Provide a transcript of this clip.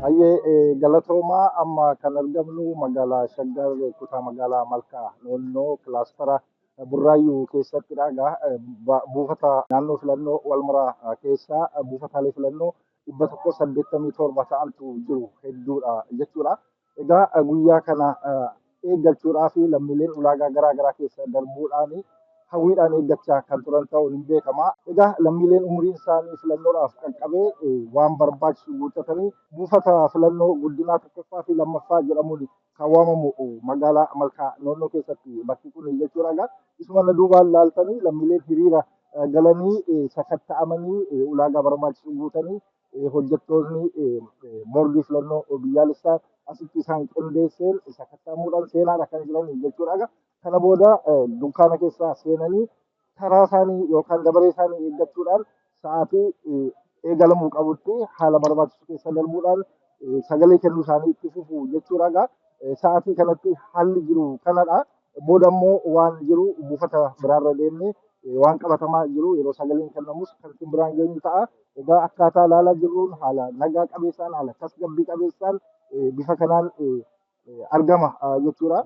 Baay'ee galatoomaa. Amma kan argamnu magaalaa Shaggar, kutaa magaalaa Malkaa Noonnoo, kilaastara Burraayyuu keessattidha. Egaa buufata naannoo filannoo Walmaraa keessaa buufataalee filannoo 187 ta'antu jiru, hedduudha jechuudha. Egaa guyyaa kana eeggachuudhaaf lammiileen ulaagaa garaa garaa keessa darbuudhaan hawwiidhaan eeggachaa kan turan ta'uun hin beekama. Egaa lammiileen umuriin isaanii filannoodhaaf qaqqabee waan barbaachisu guuttatanii buufata filannoo guddinaa 1ffaa fi 2ffaa jedhamuun kan waamamu magaalaa Malkaa Noonnoo keessatti bakki kun jechuudha. Egaa isuma na duubaan laaltanii lammiileen hiriira galanii sakatta'amanii ulaagaa barbaachisu guutanii hojjettoonni boordii filannoo biyyaalessaa asitti isaan qindeesseen sakatta'amuudhaan seenaadha kan jiran jechuudha. Kana booda dunkaana keessa seenanii karaa isaanii yookaan dabaree isaanii eeggachuudhaan sa'aatii eegalamuu qabutti haala barbaachisu keessa darbuudhaan sagalee kennuu isaanii itti fufu jechuudha. Sa'aatii kanatti haalli jiru kanadha. Booda immoo waan jiru buufata biraarra deemnee waan qabatamaa jiru yeroo sagaleen kennamus kan isin biraan geenyu ta'a. Egaa akkaataa ilaalaa jirruun haala nagaa qabeessaan, haala tasgabbii qabeessaan bifa kanaan argama jechuudha.